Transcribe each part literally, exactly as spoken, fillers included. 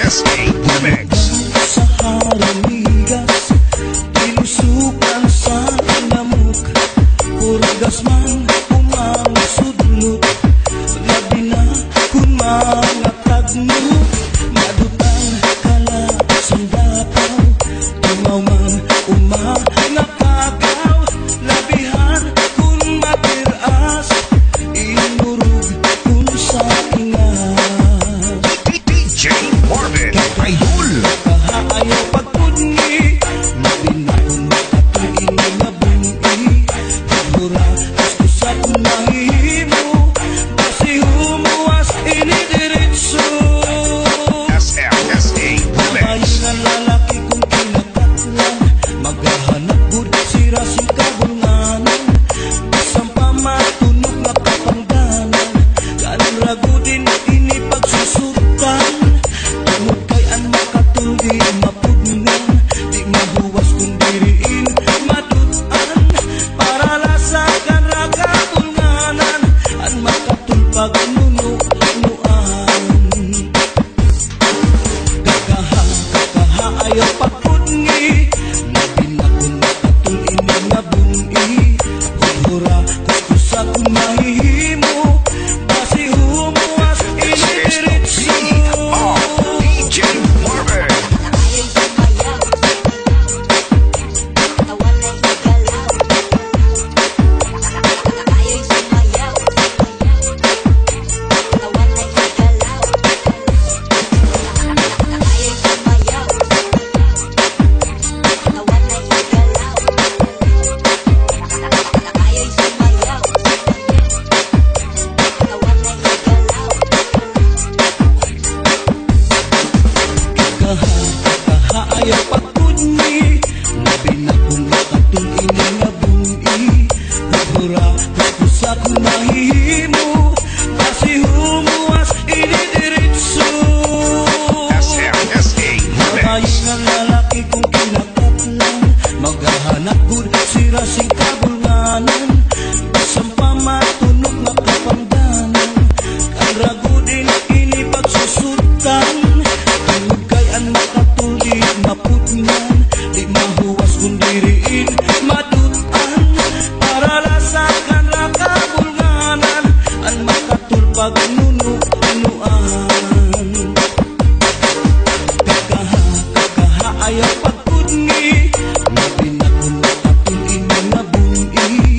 S A Remix. Sa haramigas, tinusukan sa lamok, purgas man o mga sudlot, labi na kon mga tagno, madutang kala sandataw, tumaw man o mga pagaw, labihan kon matir-as, inurog kon sa ingas. D J Marvin Idol. Kaha ayaw pagpudngi, labi na kon makatay ini nga bun-i. Hura, kuskus ako mahihimo, basi humuwas ini diretso. S M S A Remix. Babayi nga lalaki kon kinakatlan, maghahanap gud sira sin kabulnganan. Bisan pa matunok nga kapangdanan, kan ra gud ini pagsusutan. Tungod kay an makatol di mapudngan, di mahuwas kon diri in madut-an. Para la sa kan ra kabulnganan, an makatol pagnununuan. Kakaha, kakaha, ayaw pagpudngi, labi na kon makatol ini nga bun-i. Hura, kuskus ako mahihimo, basi humuwas ini diretso. D J Marvin. Kaha, kaha, ayaw pagpudngi, labi na kon makatol ini nga bun-i. Hura, kuskus ako mahihimo, basi humuwas ini diretso. S M S A Remix. Babayi nga lalaki kon kinakatlan, maghahanap gud sira sin kabulnganan. Bisan pa matunok nga kapangdanan, kan ra gud ini pagsusutan. Tungod kay an makatol di mapudngan, di mahuwas kon diri in madut-an. Para la sa kan ra kabulnganan, an makatol pagnununuan. Kakaha, kakaha, ayaw pagpudngi, labi na kon makatol ini nga bun-i.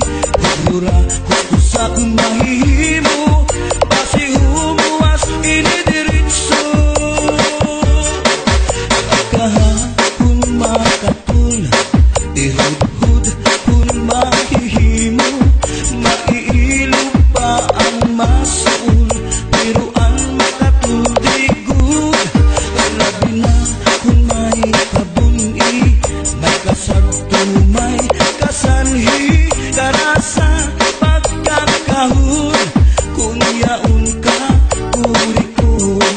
Hura, kuskus ako mahihimo, basi humuwas ini diretso. Kakaha kon makatol, ihudhud kon mahihimo, maiilog pa an masul, pero an makatol di gud. Labi na kon may kabun-i, may kasadto, may kasanhi, karasa, pagkakahon, kon yaon ka, urikon,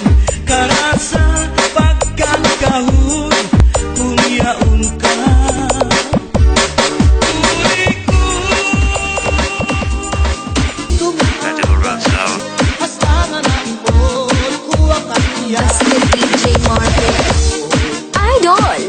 karasa, pagkakahon, kon yaon ka. Idol.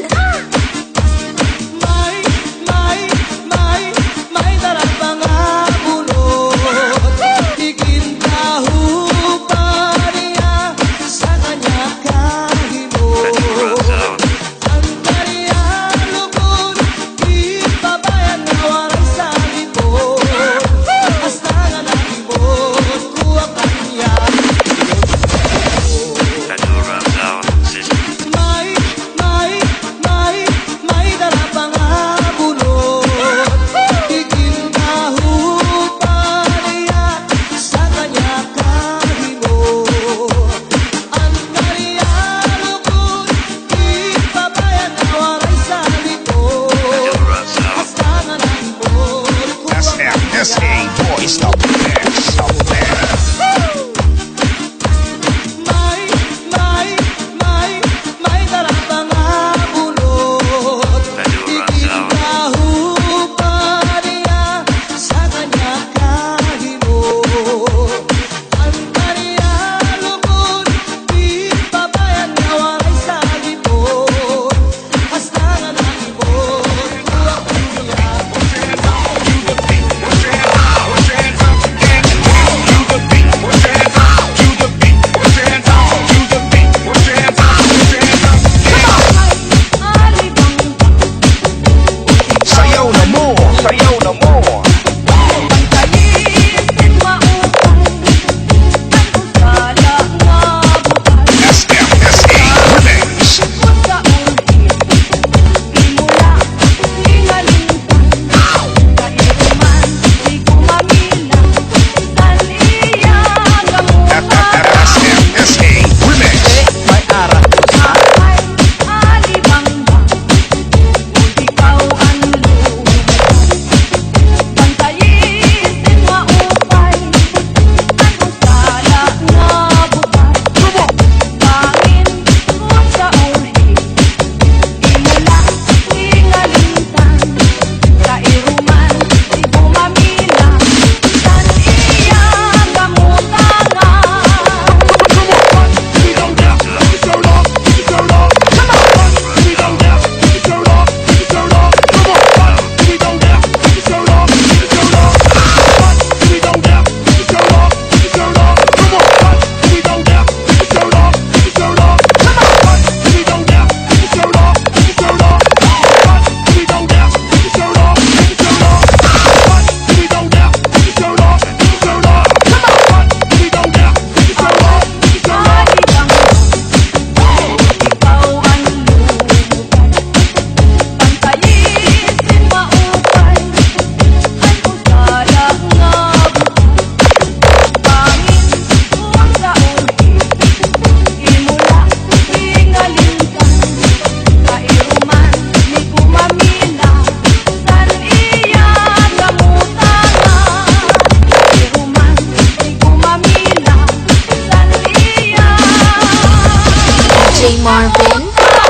J Marvin.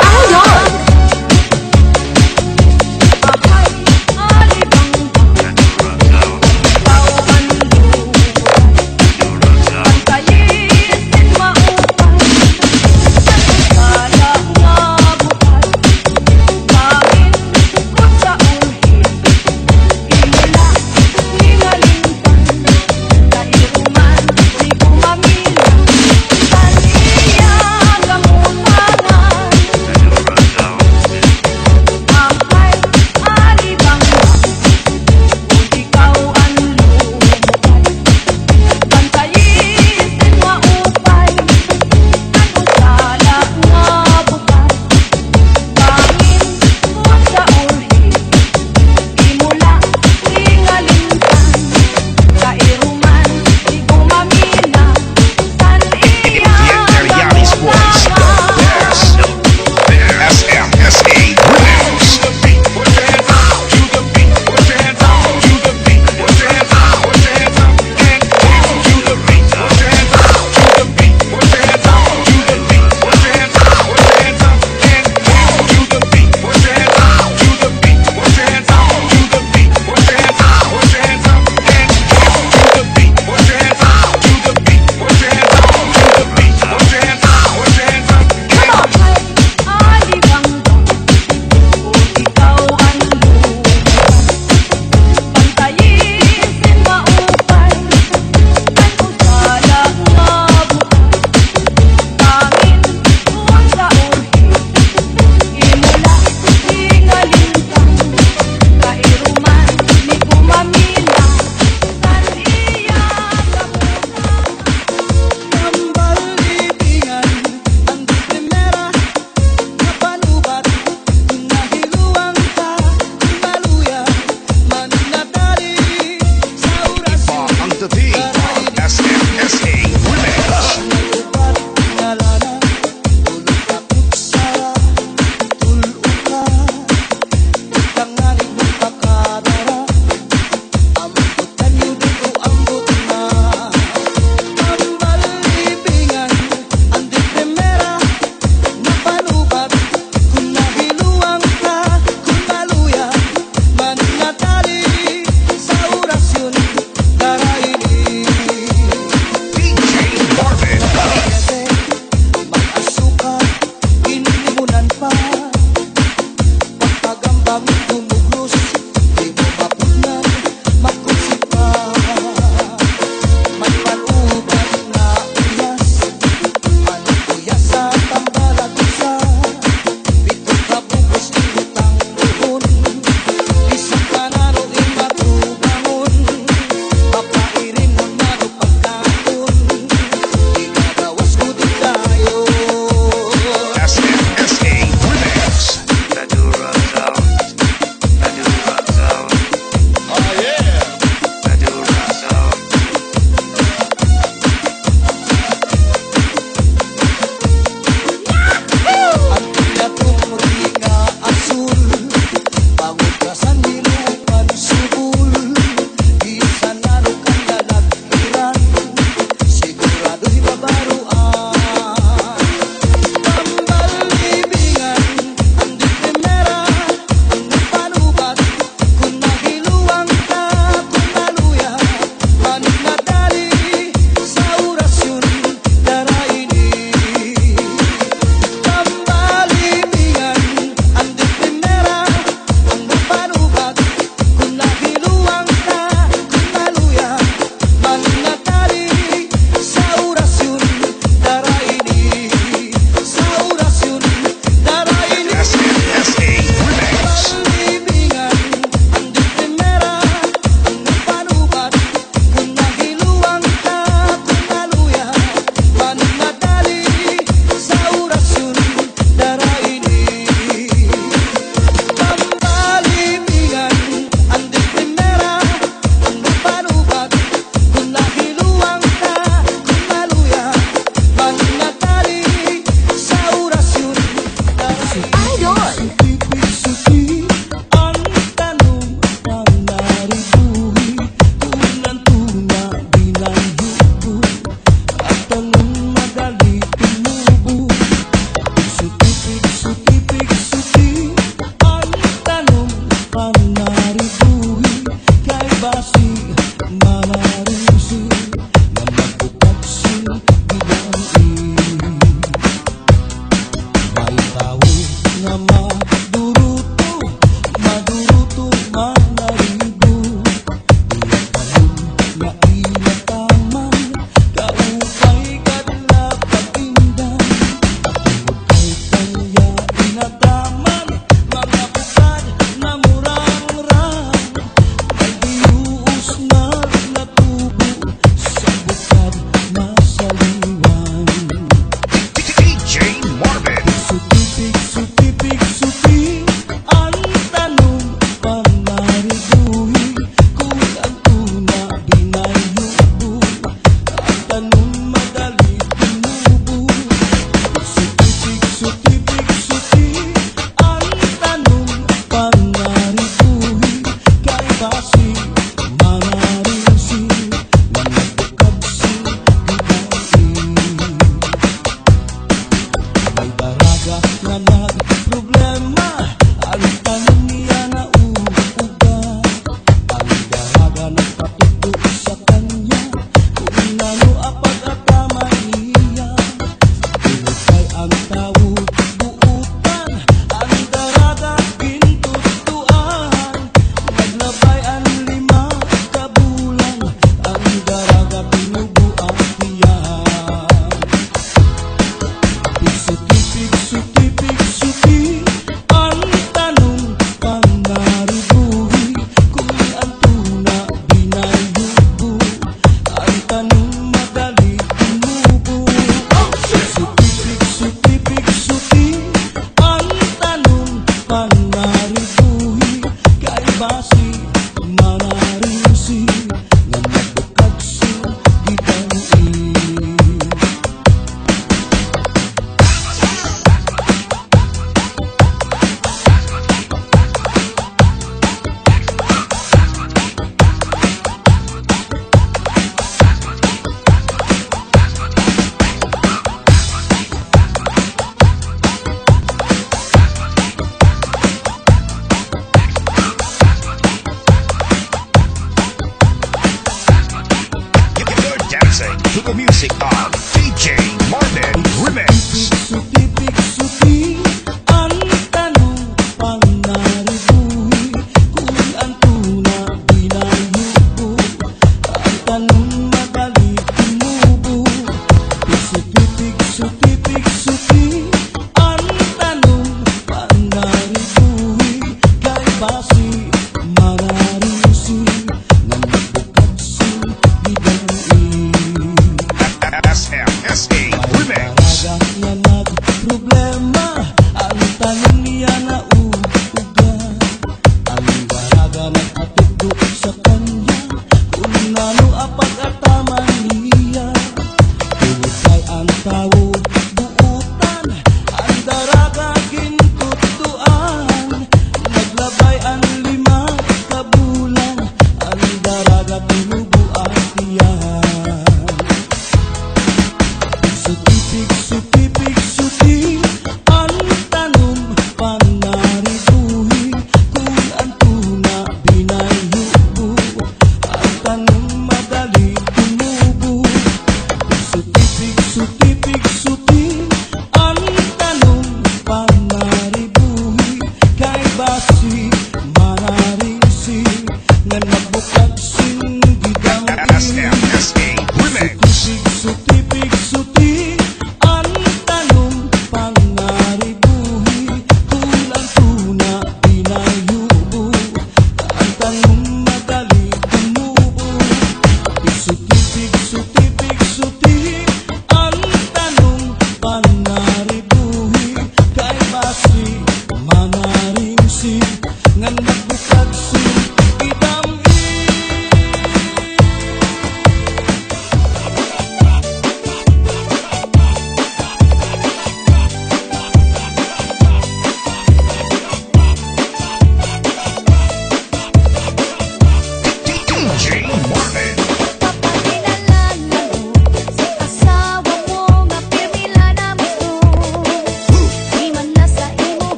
Ano yun? Nga maduruto, maduruto, manaribo. Iya tanom nga ila taman, kaupay kadla patinda. Tungod kay kanya inataman, mga bukad namurangrang. May binuos nga natubo sa bukad masaliwan. D J Marvin. Pigsuti, pigsuti, pigsuti, an tanom panaribuhi, kun an tuna binayubo, an tanom madali tumubo. Pigsuti, pigsuti, pigsuti, an tanom panaribuhi, kay basi manarisi, nga nagbukad sin gidali. May daraga nga nagproblema, an tanom niya nauuga. An daraga nagpatugro sa kanya, kun nano an pag-ataman niya. Tungod kay an tawo buotan, an daraga gintutdoan. Naglabay an lima ka bulan, an daraga tinubo an tiyan. Pigsuti, pigsuti, pigsuti, an tanom panaribuhi, kun an tuna binayubo, an tanom madali tumubo. Pigsuti, pigsuti, pigsuti, an tanom panaribuhi, kay basi manarisi, nga nagbukad sin gidali. You're dancing to the music of D J Marvin Remix. Pigsuti, pigsuti, an tanom panaribuhi, kun an tuna binayubo, an tanom madali tumubo. Pigsuti, pigsuti, pigsuti, an tanom panaribuhi, kay basi manarisi, nga nagbukad sin gidali. S M S A Remix. May daraga nga nagproblema, an tanom niya nauuga. An daraga nagpatugro sa kanya, kun nano an pag-ataman niya. Tungod kay an tawo buotan, an daraga gintutdoan. Naglabay an lima ka bulan, an daraga tinubo an tiyan. Pigsuti, pigsuti, pigsuti, an tanom panaribuhi.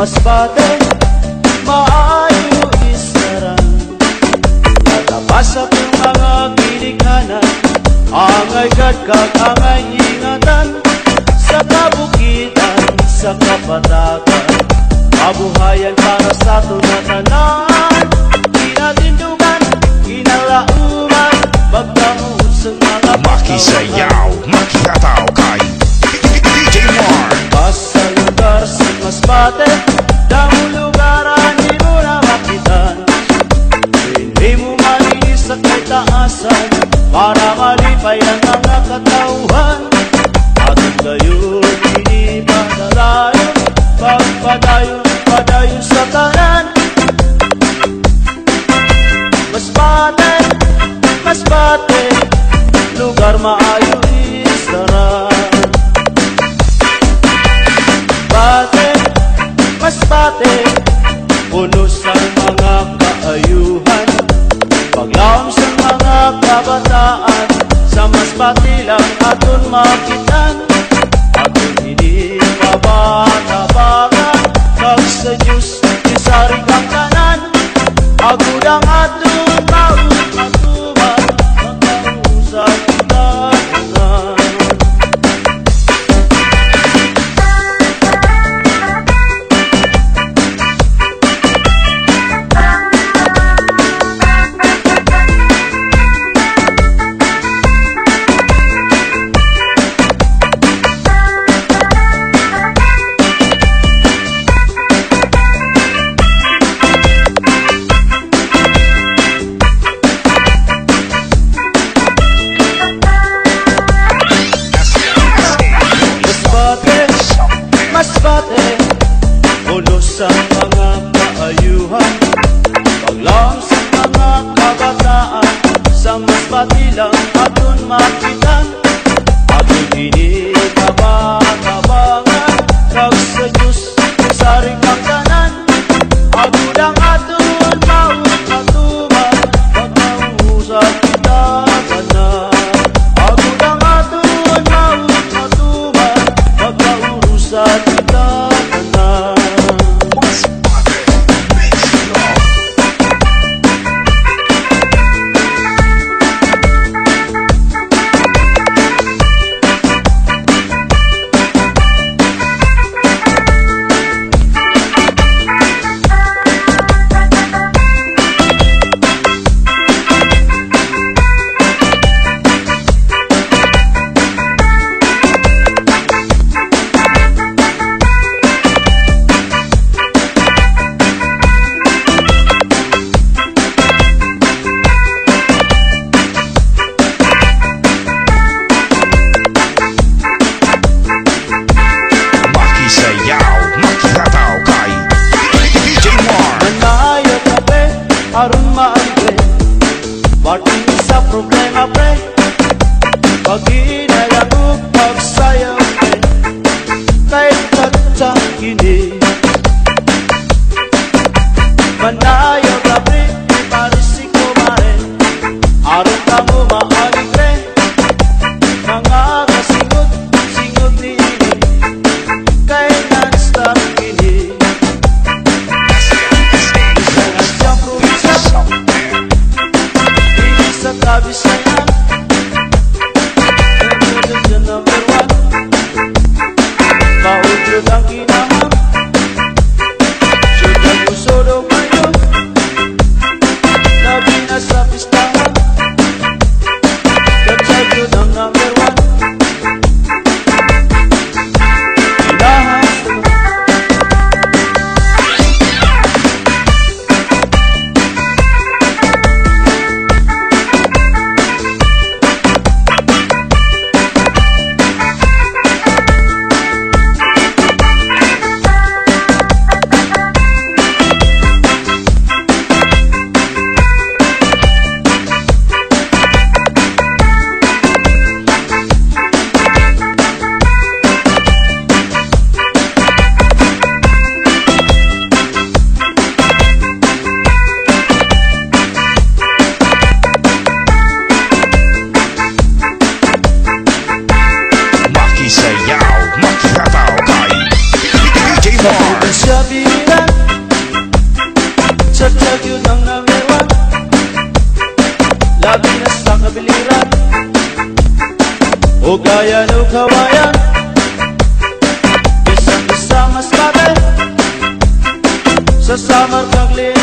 Masbate, maayo isara. Natapas aton mga ginikanan, angay gad kag angay ingatan, sa kabukidan, sa kapatagan, kabuhayan para sa aton ngatanan. Kinatindugan, kinalaoman, magkausang mga Makisayaw, makihataw kay D J Mark. Basta lugar sa Masbate, damo lugar an imo na makitan. Dinhi mo malinis sa kay taasan, para malipay an mga katawhan. Aton dayon ini padayon, pagpadayon, padayon sa tanan. Masbate, Masbate, lugar maayo isara. Masbate, Masbate, puno sa mga kaayuhan. Paglaom sa mga kabataan, sa Masbate lang aton makitan. Aton ini kabatabangan, kag sa Diyos isari kang tanan. Agod ang aton maot matuman, magkausap kita tanan. Masbate, Masbate, puno sa mga kaayuhan. Paglaom sa mga kabataan, sa Masbate lang aton makitan. Aton ini kabatabangan, kag sa Diyos isari kang tanan. Agod ang aton maot matuman, magkausap kita tanan. Agod ang aton maot matuman, magkausap kita tanan. Makisayaw, makihataw kay D J Mark. Manayap ka, pre, aron maaligre. Parte ini sa problema, pre. Paghinay ako, pagsayaw, pre. Kay tatak ini. Manayap ka, pre, iparisiko, mare. Aron kamo maaligre. Mga kasingot, singot niini. Kay non-stop ini. Sa nga siyempre, ini sa Kabisayan. Ug ayan o kawayan, bisan, bisan mas bati, sa Samar kag Leyte.